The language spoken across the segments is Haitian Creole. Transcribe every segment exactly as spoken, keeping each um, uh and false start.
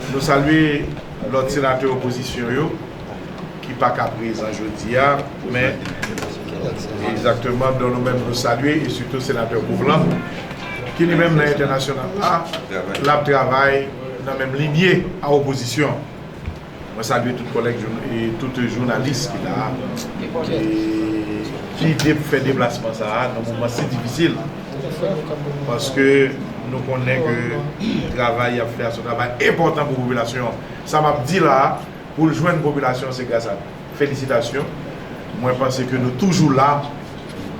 Nou salye lòt senatè opozisyon yo ki pa ka prezan jodi a, men egzakteman, donk nou menm nou salye, e sitou senatè Coveland, ki li menm nan entènasyonal la, l ap travay nan menm linye a opozisyon. Mwen salye tout kòlèg, e tout jounalis ki la, e ki de, fè deplasman sa a nan moman si difisil. Paske nou konnen ke travay y ap fè a se yon travay enpòtan pou popilasyon an. Sa m ap di la a, pou l jwenn popilasyon an, se gras a nou. Felisitasyon. Mwen panse ke nou toujou la,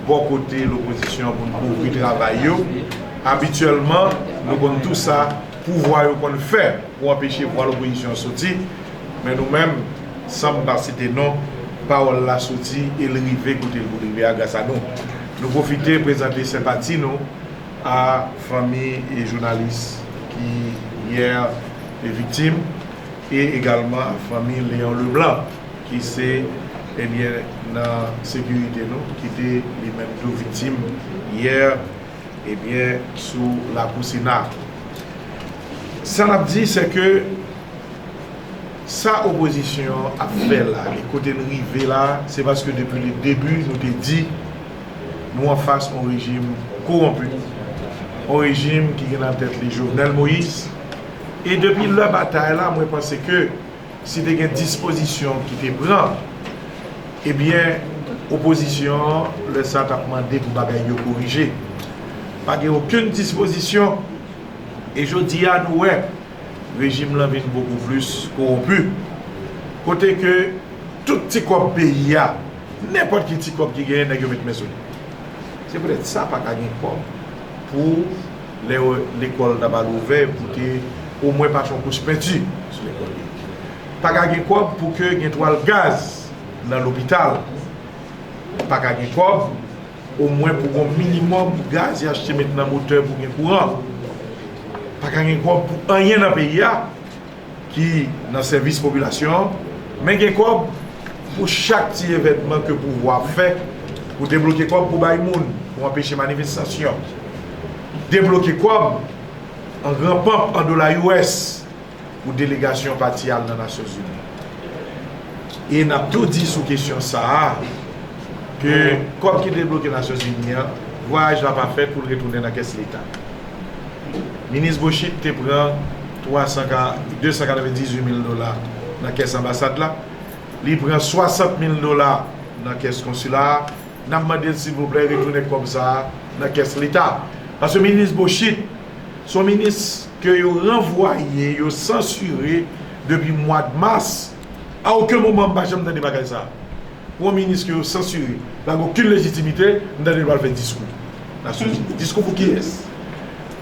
bò kote lopozisyon, pou n kouvri travay yo. Abityèlman, nou konn tou sa pouvwa yo konn fè pou anpeche vwa lopozisyon an soti. Men nou menm, san m pa site non, pawòl la soti e l rive kote l pou rive a gras a nou. Nou pwofite prezante senpati nou a fanmi e jounalis ki yè te viktim, e egalman a fanmi Léon Leblanc, ki se, ebyen, nan sekirite nou, ki te li menm tou viktim yè, ebyen, sou lakou Sena. Sa n ap di, se ke sa opozisyon an ap fè la, e kote n rive la, se paske depi le debi, nou te di, nou anfas yon rejim kowonpi, yon rejim ki gen nan tèt li Jovenel Moïse. E depi lè batay la, mwen panse ke si te gen dispozisyon ki te pran, ebyen, opozisyon an, lè sa, t ap mande pou bagay yo korije. Pa gen okenn dispozisyon. E jodi a, nou wè, rejim lan vin bokou plis kowonpi. Kote ke tout ti kòb peyi a, nenpòt ki ti kòb ki genyen, nèg yo met men sou li. Se poutèt sa pa ka gen kòb pou lè lekòl ta pral ouvè, pou te omwen pa yon kouch penti sou lekòl yo. Pa ka gen kòb pou ke gen twal gaz nan lopital. Pa ka gen kòb, omwen pou gon minimòm gaz y achte met nan motè pou gen kouran. Pa ka gen kòb pou anyen nan peyi a ki nan sèvis popilasyon an, men gen kòb pou chak ti evènman ke pouvwa ap fè, pou debloke kòb pou bay moun, pou anpeche manifestasyon. Debloke kòb an gran panp an dola U S pou delegasyon pati al nan Nasyonzini. E n ap tou di sou kesyon sa a, ke kòb ki debloke Nasyonzini an, vwayaj la pa fèt pou l retounen nan kès Leta. Minis Bochit te pran twa san ka, de san katrevendizuit mil dola nan kès anbasad la. Li pran swasant mil dola nan kès konsila a. N ap mande l, silvouplè, retounen kòb sa a nan kès Leta. Paske minis Bochit, se yon minis ke yo ranvwaye, yo sansire depi mwa mas. A okenn moman, m pa janm tande bagay sa a. Pou yon minis ke yo sansire, pa gen okenn lejitimite, m tande l pral fè diskou. Diskou pou kiyès?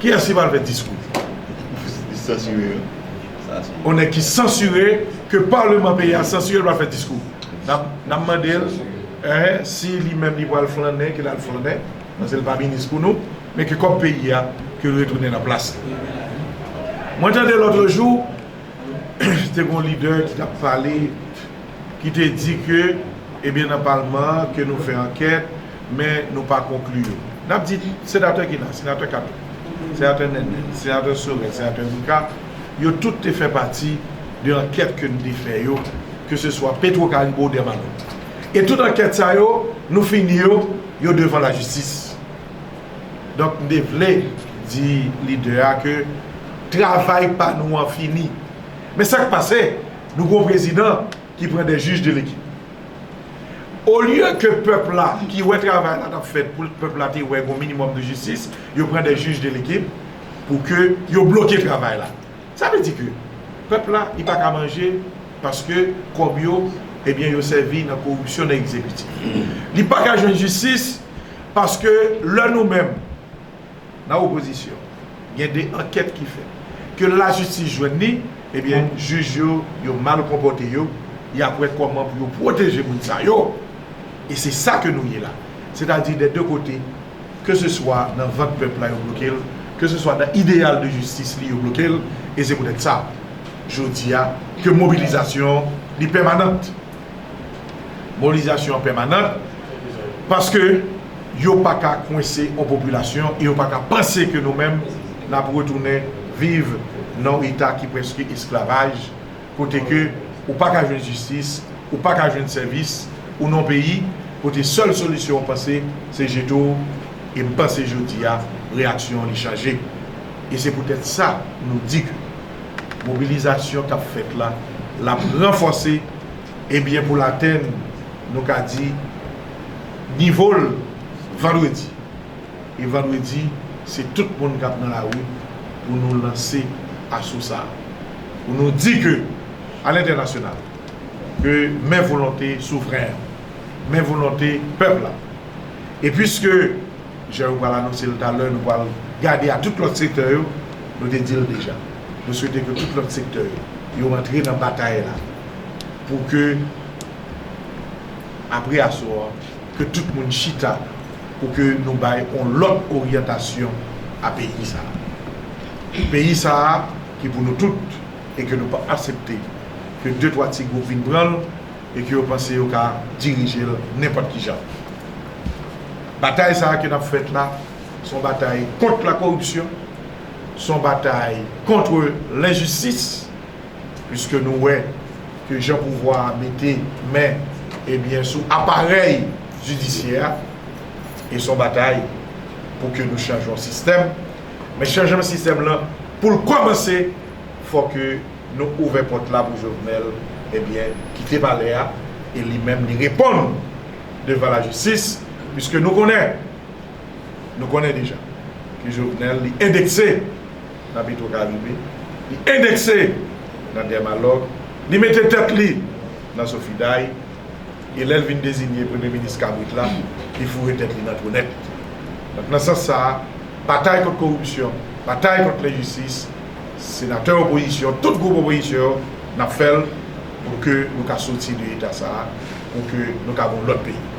Kiyès li pral fè diskou? Li sansire yo. Yon nèg ki sansire, ke palman peyi a sansire, l pral fè diskou. N ap, n ap mande l, eh, si li menm li pral flannen, ke l al flannen, paske l pa minis pou nou, men ke kòb peyi a, ke l retounen nan plas li. Mwen tande lòt jou, te gen yon lidè ki t ap pale, ki te di ke, ebyen, nan palman an, ke nou fè ankèt, men nou pa konkli yo. N ap di senatè ki la, senatè Kato, senatè Nènèl, senatè Sorèl, senatè Rika, yo tout te fè pati de ankèt ke n te fè yo, ke se swa Petwokaribe ou Dèmalòk. E tout ankèt sa yo, nou fini yo, yo devan lajistis. Donk, m te vle di lidè a ke travay pa nou an fini. Men sa k pase, nou gen yon prezidan ki pran de jij de lekip. Olye ke pèp la, ki wè travay la t ap fèt pou pèp la te wè gon minimòm de jistis, yo pran de jij de lekip pou ke yo bloke travay la. Sa vle di ke pèp la, li pa ka manje paske kòb yo, ebyen, yo sèvi nan koripsyon nan egzekitif. Li pa ka jwenn jistis paske lè nou menm, nan opozisyon, gen de ankèt ki fèt, ke lajistis jwenn li, ebyen, jij yo, yo mal konpòte yo, y ap wè kòman pou yo pwoteje moun sa yo. E se sa ke nou ye la. Sètadi, dè de kote, ke se swa nan vant pèp la yo bloke l, ke se swa nan ideyal de jistis li yo bloke l, e se poutèt sa, jodi a, ke mobilizasyon, li pèmanant. Mobilizasyon an pèmanant, paske yo pa ka kwense yon popilasyon e yo pa ka panse ke nou menm n ap retounen viv nan yon eta ki prèske esklavaj, kote ke ou pa ka jwenn jistis, ou pa ka jwenn sèvis, ou nan yon peyi kote sèl solisyon ou panse se jete w, e m panse jodi a, reyaksyon an li chanje. E se poutèt sa nou di ke mobilizasyon k ap fèt la, l ap ranfòse, ebyen pou l atenn, nou ka di, nivo l vandredi. E vandredi, se tout moun k ap nan lari pou nou lanse aso sa a. Pou nou di ke, alentènasyonal, ke men volonte souvren an, men volonte pèp la. E piske, jan yo pral anonse l talè, nou pral gade a tout lòt sektè yo, nou te di l deja. Nou swete ke tout lòt sektè yo, yo rantre nan batay la. Pou ke, apre aswè a, ke tout moun chita pou ke nou bay yon lòt oryantasyon a peyi sa a. Peyi sa a ki pou nou tout e ke nou p ap aksepte ke de twa ti gwoup vin pran l e ke yo panse yo ka dirije l nenpòt ki jan. Batay sa a ke n ap fèt la, se yon batay kont la koripsyon, se yon batay kont lenjistis, piske nou wè ke jan pouvwa a mete men, ebyen, sou aparèy jidisyè a, e se yon batay pou ke nou chanje yon sistèm. Men chanjman sistèm lan, pou l kòmanse, fò ke nou ouvè pòt la pou Jovenel, ebyen, kite palè a, e li menm li reponn devan lajistis, piske nou konnen, nou konnen deja ke Jovenel li endekse nan Petro Caribe, li endekse nan Dermalog, li mete tèt li nan Sofiday, e lè l vin deziye premye minis kabrit la, li foure tèt li nan twou nèt. Donk, nan sans sa a, batay kont koripsyon, batay kont lenjistis, senatè opozisyon, tout gwoup opozisyon yo, n ap fè l pou ke nou ka soti de eta sa a, pou ke nou ka gen yon lòt peyi.